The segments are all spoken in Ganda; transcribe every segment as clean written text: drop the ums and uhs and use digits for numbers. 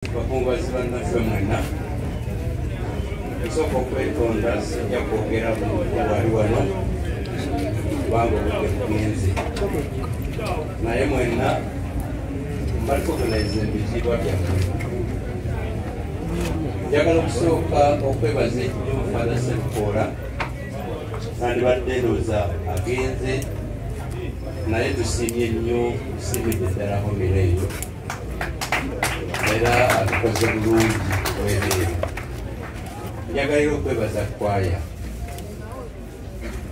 Bakungubazi bannaffe mwenna, nsooka okwetonda, sijja kwogera wali wano kubanga obudde bugenze, naye mwenna mbarecognize ebitiibwa byammwe. Njagala okusooka okwebaza ennyo Father Sserukoola. Nandibadde ndowooza agenze, naye tusiimye nnyo, tusiimidde ddala homily eyo, era atukoze bulungi bwereere. Njagala era okwebaza kwaya.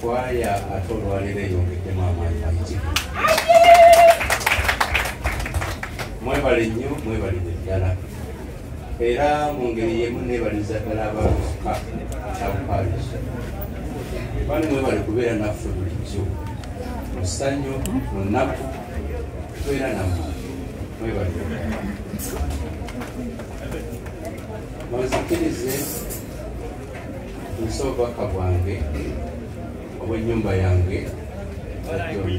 Kwaya ate olwaleero eyongeddemu amaanyi mayitirivu. Mwebale nnyo, mwebalire ddala. Era mu ngeri y'emu neebaliza ddala abaluka abuparish bani, mwebale kubeera naffe bulijjo mu ssanyu, mu nnaku tubeera nammwe, mwebale ddala. Munzikirize nsa obubaka bwange obw'ennyumba yange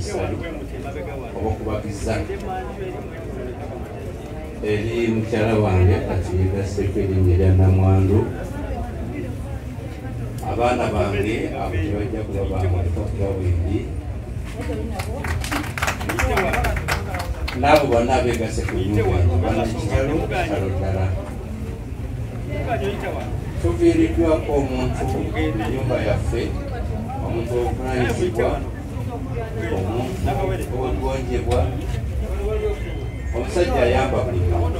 John obwokubagiza eri mukyala wange kati yegasseko erinnya erya Namwandu, abaana bange abo tebajja kuba bamuleka kuba bwendi, n'abo bonna abeegasse ku nnyumba eno. Bana, kitalo, kitalo ddala. Tuviiriddwako omuntu mu nnyumba yaffe, omuntu obuvunanyizibwa, omuntu ow'eggonjebwa, omusajja ayamba buli muntu.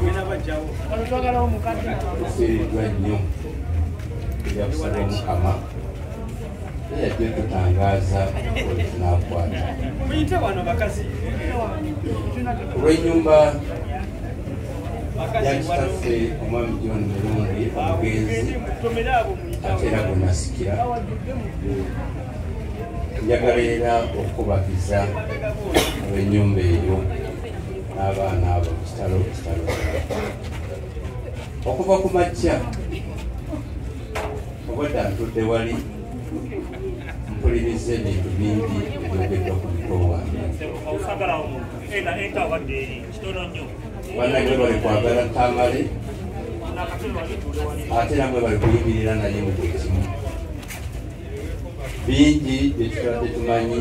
Tufiiriddwa nnyo. Tujja kusaba Omukama ye yajja tutangaaza bwe tunaakwata. Muyite wano bakazi. Olw'ennyumba Bakazi ya wano. kitaffe omwami John Mirundi omugenzi, Mutomere abo, muyite. ate era gwe nasikira, njagala era okukubagiza ab'ennyumba eyo n'abaana abo. Kitalo, kitalo. Okuva ku makya obwedda ntudde wali mpuliriza ebintu bingi ebyogeddwa ku muto wange. Osagala omuntu ena enta wadde eri kitono nnyo. Bannange, bali kwagala Tamale, Nakatono walituule wali. ate era mwe bali kuyimirira naye mu buli kimu. Bingi bye tubadde tumanyi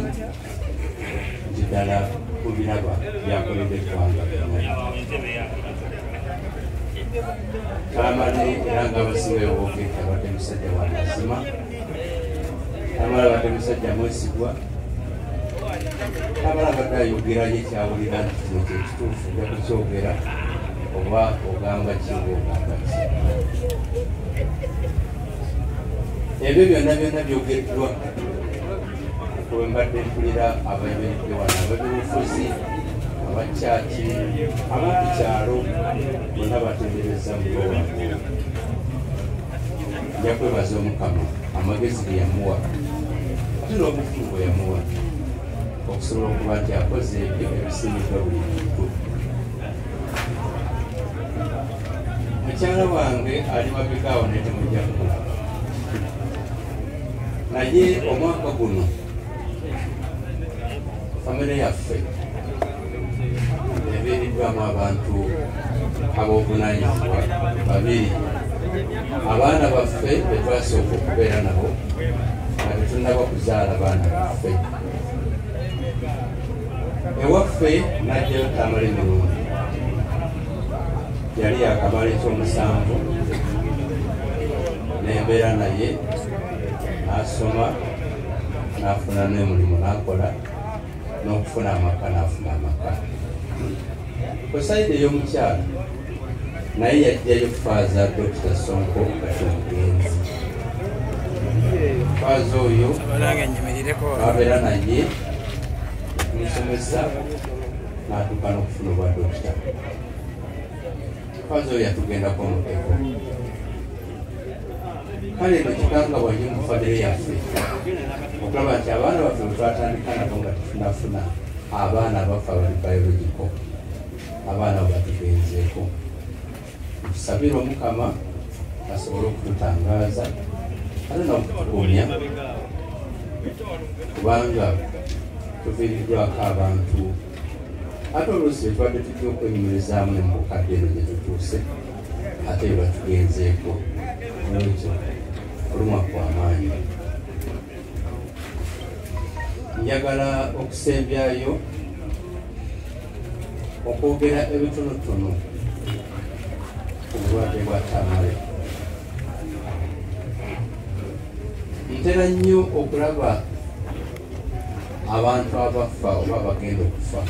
nti ddala kubiraba byakoledde eggwanga lyonna. Awo entebe yange. Tamale era nga abasinga boogedde, abadde musajja wa mazima. Tamale abadde musajja mwesigwa. Tamale abadde ayogerayo ekyawulira nti kino kyekituufu, ojja kukyogera oba ogamba ki oba ogamba ki. Ebyo byonna byonna byogeddwa bwe mbadde mpulira abayimiridde wano, ab'ebyobufuzi, abakyaki, ab'oku kyalo, bonna batendereza muto wange. Nja kwebaza Omukama amagezi ge yamuwa ate n'obufumu bwe yamuwa okusobola okuba nti akoze ebyo ebisiimiddwa buli muntu. Mukyala wange ali mabega awo, naye temujja kumulaba, naye omwaka guno famire yaffe ebeeriddwamu abantu ab'obuvunanyizibwa babiri, abaana baffe betwasooka okubeera nabo nga tetunnaba kuzaala baana baffe. Ewaffe najjayo Tamale Mirundi, yali yakamala ekyomusanvu, nembeera naye n'asoma, n'afuna n'emulimu, n'akola n'okufuna amaka, n'afuna amaka. Ku side ey'omukyala naye yajjayo Faaza Dr. Sonko, kati omugenzi. Faaza oyo Abanange, nyimirireko. babeera naye musomesa n'atuuka n'okufuna obwa dokita. Faaza oyo yatugendako omuteko. Kale eno kikangabwa nnyo mu famire yaffe okulaba nti abaana baffe bwe twatandika nabo nga tetunafuna abaana abafe abali biological, abaana abo batugenzeeko. Tusabire Omukama asobole okututangaaza ate n'okutugumya, kubanga tuviiriddwako abantu ate oluusi betubadde tujja okwenyumirizaamu ne mu bukadde eno gye tutuuse. Ate batugenzeeko nolwekyo kulumwa kwamaanyi. Njagala okusembyayo okwogera ebitonotono ku bulwadde bwa Tamale. Ntera nnyo okulaba abantu abafa oba abagenda okufa,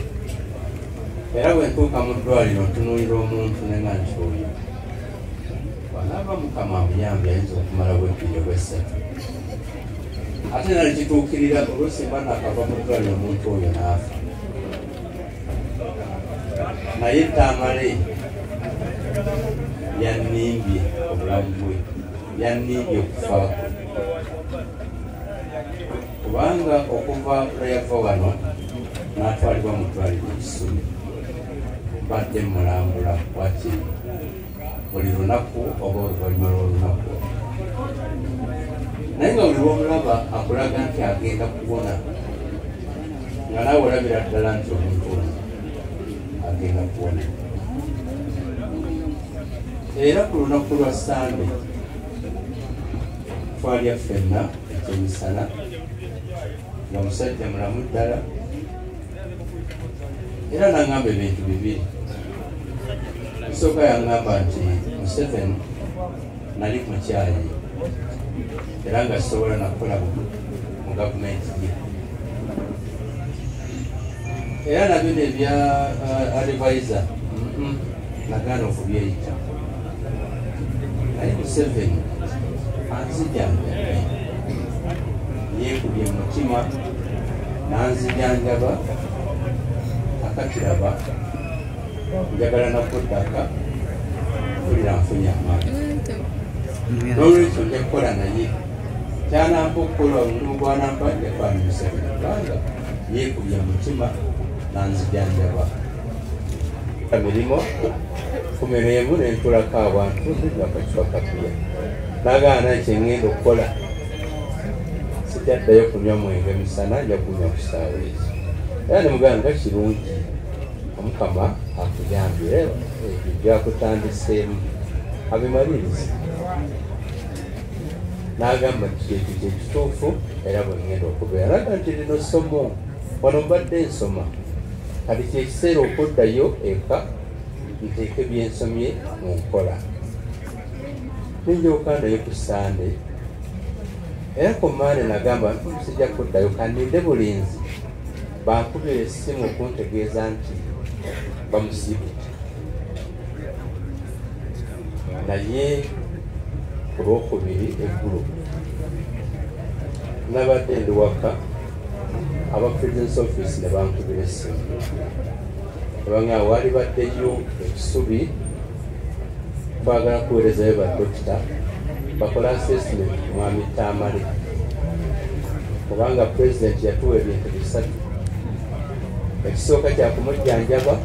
era bwe ntuuka mu ddwaliro ntunuulira omuntu nenga nti oyo bw'anaaba Mukama amuyambye ayinza okumala bw'ebbiri oba essatu. Ate nali kituukirira oluusi mba naakava mu ddwaliro omuntu oyo n'afa. Naye Tamale yannimbye obulamu bwe, yannimbye okufa kwe, kubanga okuva lwe yava wano n'atwalibwa mu ddwaliro e Kisubi mbadde mmulambula wakiri buli lunaku oba oluvannyuma lw'olunaku, naye nga buli lw'omulaba akulaga nti agenda kuwona, nga naawe olabira ddala nti omuntu ono agenda kuwona. Era ku lunaku lwa Sande twalya ffenna ekyemisana nga musajja mulamu ddala, era n'aŋŋamba ebintu bibiri. Ekisooka yaŋŋamba nti Museveni nali mukyayi era nga sisobola nakukola mu gavumenti ye, era na bino ebya advisor nagaana okubyeyita. Naye Museveni anzijanjabe, yeekubye mutima n'anzijanjaba akakiraba njagala nakuddaka mpulira nfunye amaanyi. N'olwekyo nja kukola naye kyanampa okukola omulimu gwanampa nja kukola ne Museveni kubanga yeekubye mutima n'anzijanjaba. Emirimu 11 nentulako awantu nakacupa kapiya nagaana kyengenda okukola sijaddayo kunywa mwenge misana, nja kunywa ku ssaawa ezo. Era nemugamba nga kirungi Omukama akuyambye ebyo byakutandiseemu abimalirize. N'agamba nti ekyo kye kituufu era bwe ngenda okubeera. Naga nti lino ssomo wano mbadde nsoma, kati kye kiseera okuddayo eka nteeke byensomye mu nkola. Nenjooka ndayo ku Sande, era ku Mmande nagamba nti sijja kuddayo kanninde bulinzi bankubira essimu okuntegeeza nti bamusiibudde. Naye ku Lwokubiri eggulo nabadde ndi waka, aba President's Office ne bankubira essimu ne baŋŋamba waali baddeyo e Kisubi twagala kuweerezayo badokita bakola assessment ku mwami Tamale, kubanga Pulezidenti yatuwa ebintu bisatu. Ekisooka kya kumujjanjaba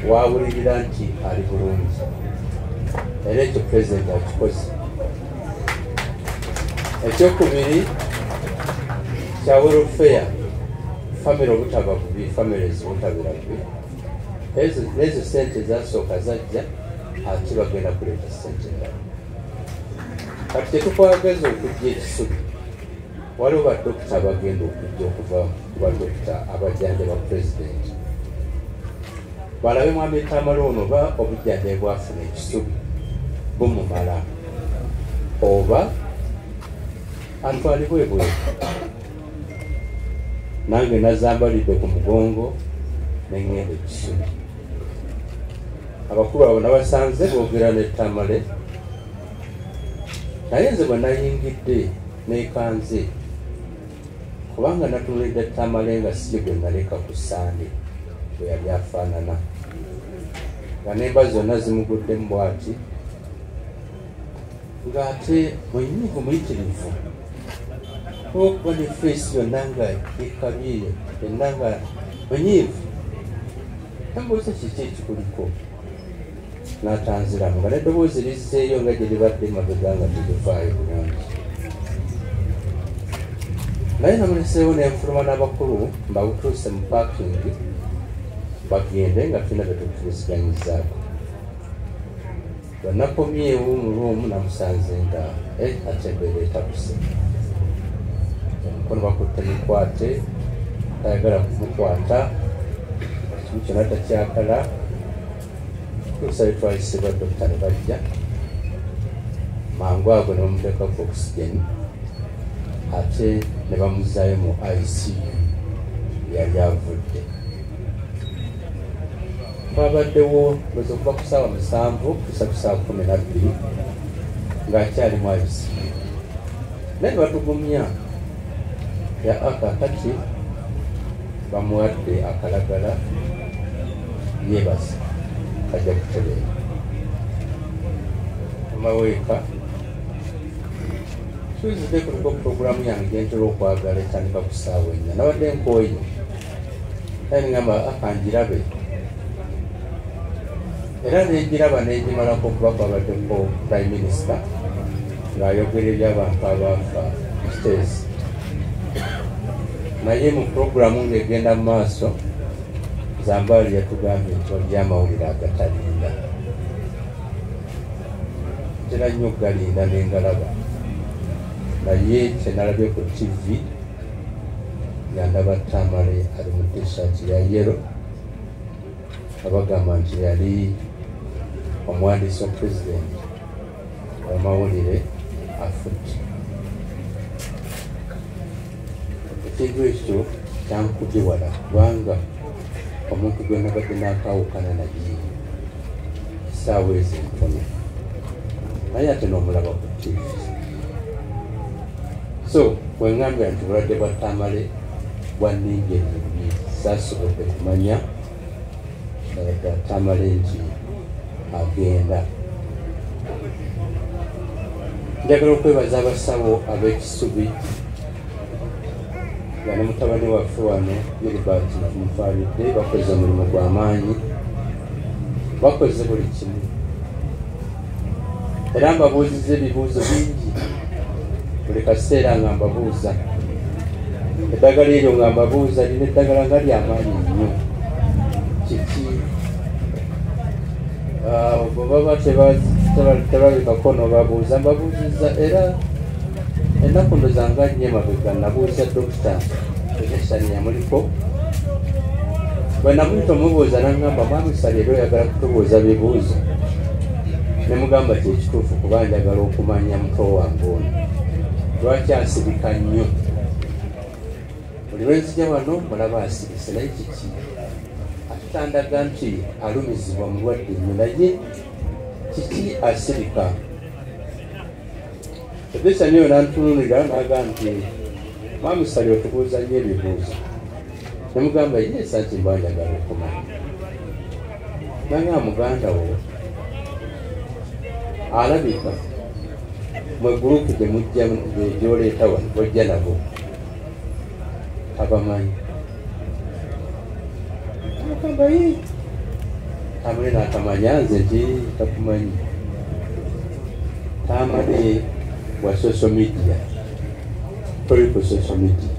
waawulirira nti ali bulungi, era ekyo Pulezidenti akikoze. Ekyokubiri kya welfare, famire obutaba bubi, families obutabira bubi. N'ezo ssente ezasooka zajja, ate bagenda kuleeta ssente endala. Kati tetukwagaza okujja e Kisubi, waliwo badokita abagenda okujja okuva ku badokita abajjanjaba Pulezidenti balabe mwami Tamale ono oba obujjanjabi bwafuna e Kisubi bumumala oba antwalibwe ebweru. Nange nazambalidde ku mugongo ne ŋŋenda e Kisubi. Abakulu abo nabasanze boogera ne Tamale, naye nze bwe nayingidde neekanze kubanga natunuulidde Tamale nga si ye gwe naleka ku Sande bwe yali afaanana, nga n'emba zonna zimuguddemu bw'ati, ng'ate munyiivu muyitirivu olw'okuba ne feesi yonna nga ekabye yenna nga munyiivu. Nambuuza kiki ekikuliko, n'atanziramu nga n'eddoboozi lizzeeyo nga gye libadde emabega nga terivaayo bulungi. Naye namuleseewo ne nfuluma n'abakulu mbawutuuse mu paakingi bagende nga tulina bye tukkiriziganyizzaako. Bwe nakomyewo mu room, namusanze nga ate embeera etabuse. Omukono bakutte mikwate, tayagala kumukwata, kimu kyonna takyakala. Tuusa bwe twayisibwa dokita ne bajja mangu ago ne bamuteekako oxygen, ate ne bamuzaayo mu ICU yali avudde. Twabaddewo lweza okuva ku ssaawa 7 kutuusa ku ssaawa 12 ng'akyali mu ICU, naye ne batugumya ya akakati bamuwadde akalagala, yeebase, kajja kutereera. Amaweeka Tuesday kuliko puroguramu yange gyentera okwagala, etandika ku ssaawa 4. Nabadde nkooye, naye ningamba akangirabe, era negiraba negimalako, okuba kwabaddeko Prime Minister ng'ayogera ebyabantu abaafa Kiteezi. Naye mu puroguramu ng'egenda mu maaso, Zambaali yatugambye nti waliyo amawulire agatalinda. Ntera nnyo okugalinda nengalaba, naye kyenalabye ku TV nga ndaba Tamale ali mu T-shirt ya yellow, abagamba nti yali omuwandiisi wa pulezidenti wamawulire afudde. Ekintu ekyo kyankubye wala, kubanga omuntu gwe nabadde nakawukana naye essaawa ezo entono, naye ate n'omulaba ku TV. So wengambira nti obulwadde bwa Tamale bwanningi ennimbi, saasobodde kumanya ddala Tamale nti agenda. Njagala okwebaza abasawo ab'Ekisubi, nga ne mutabani waffe wano Gilbert nakumutwalidde. Bakoze omulimu gw'amaanyi, bakoze buli kimu, era mbabuuziza ebibuuzo bingi buli kaseera, nga mbabuuza eddagala eryo, nga mbabuuza lina eddagala nga lyamaanyi nnyo, kiki? Bwe baba tebalabikako nobabuuza, mbabuuziza. Era ennaku ndoza nga nnyo emabega nabuuza dokita Ekesani yamuliko. Bwe namuyita omubuuza, nagamba, "Mwami Sali, era oyagala kutubuuza bibuuzo?" Ne mugamba kyekituufu, kuba njagala okumanya muto wange ono lwaki asirika nnyo. Buli lwenzija wano mulaba asirise, naye kiki? Atutandaga nti alumizibwa mulwadde nnyo, naye kiki asirika? Edesani oyo nantunulira naga nti, "Mwami Sali, otubuuza nnyo ebibuuzo." Nemugamba, "Yes, anti mba njagala okumanya." Nanga muganda wo alabika mwe group gye mujja gyoleeta wano, bojja nabo abamanyi. Agamba, "Yi Tamale nakamanya nze nti takumanyi. Tamale wa social media, toli ku social media.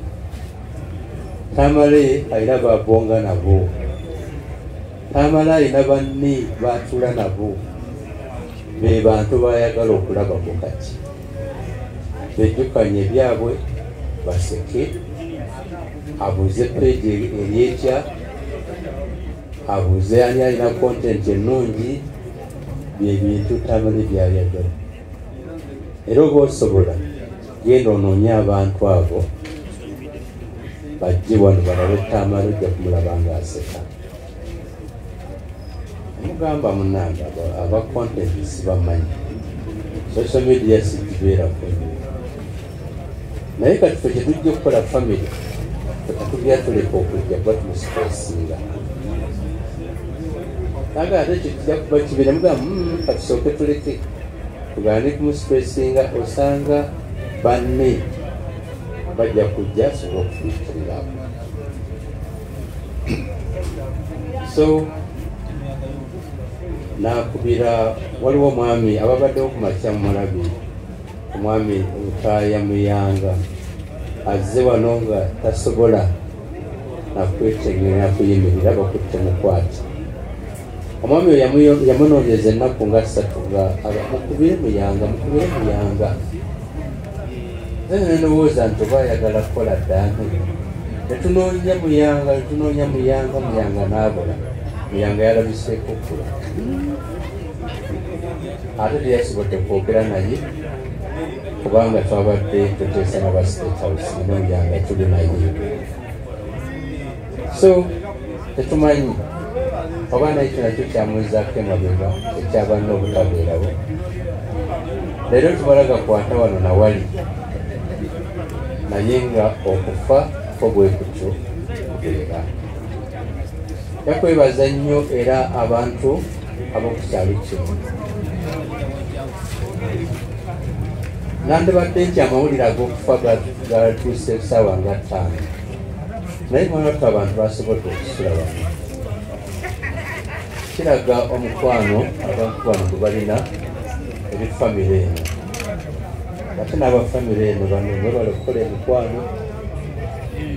Tamale alina babonga nabo, Tamale alina banne batuula nabo, be bantu bayagala okulabako. Kati bejjukanye ebyabwe, baseke, abuuze page eri etya, abuuze ani alina content ennungi." Byebintu Tamale byayagala. Era oba osobola, genda onoonye abantu abo bajje wano balabe Tamale, ojja kumulaba nga aseka. Mugamba, "Munange, aba content sibamanyi, social media sigibeerako nnyo, naye kati fe kyetujja okukola, family fetatujja tuleka okujja kuba tumusipesinga." Naga ate ekyo kijja kuba kibeera. Mugamba, katusooke tuleke tugaane kumusipesinga, osanga banne bajja kujja asobole okutuyitiriraako." So nakubira, waliwo omwami ababaddewo ku makya mumulabi, omwami Lutaaya Muyanga, azze wano nga tasobola nakwetegerera kuyimirira, bakutte mukwate. Omwami oyo yamunoonyeza ennaku nga 3 nga mukubire Muyanga, mukubire Muyanga. Nze ndowooza nti oba ayagala kukola ddaame. Netunoonya Muyanga, netunoonya Muyanga, Muyanga n'abula. Muyanga yalabiseeko kkula. Ate teyasobodde kwogera naye kubanga twabadde tuteesa n'aba State House ne Muyanga tuli naye. So tetumanyi oba nakyo nakyo kyamuzzaako emabega ekyabanna obutabeerawo. Leero tumala gakwata wano nawali, naye nga okufa kwo bwe kutyo kubeera. Yakwebaza nnyo era abantu ab'oku kyalo kino. Nandibadde nti amawulire ag'okufa gatuuse essaawa nga 5, naye mwana wattu abantu basobodde okusula wano. Kiraga omukwano abantu bano gwe balina eri famire eno. Ate n'abafamire eno bano mwebale okukola emikwano,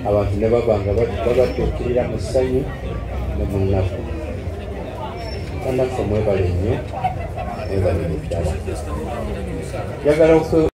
abantu ne baba nga babatuukirira mu ssanyu ne mu nnaku. Bannaffe mwebale nnyo, mwebale ddala. Njagala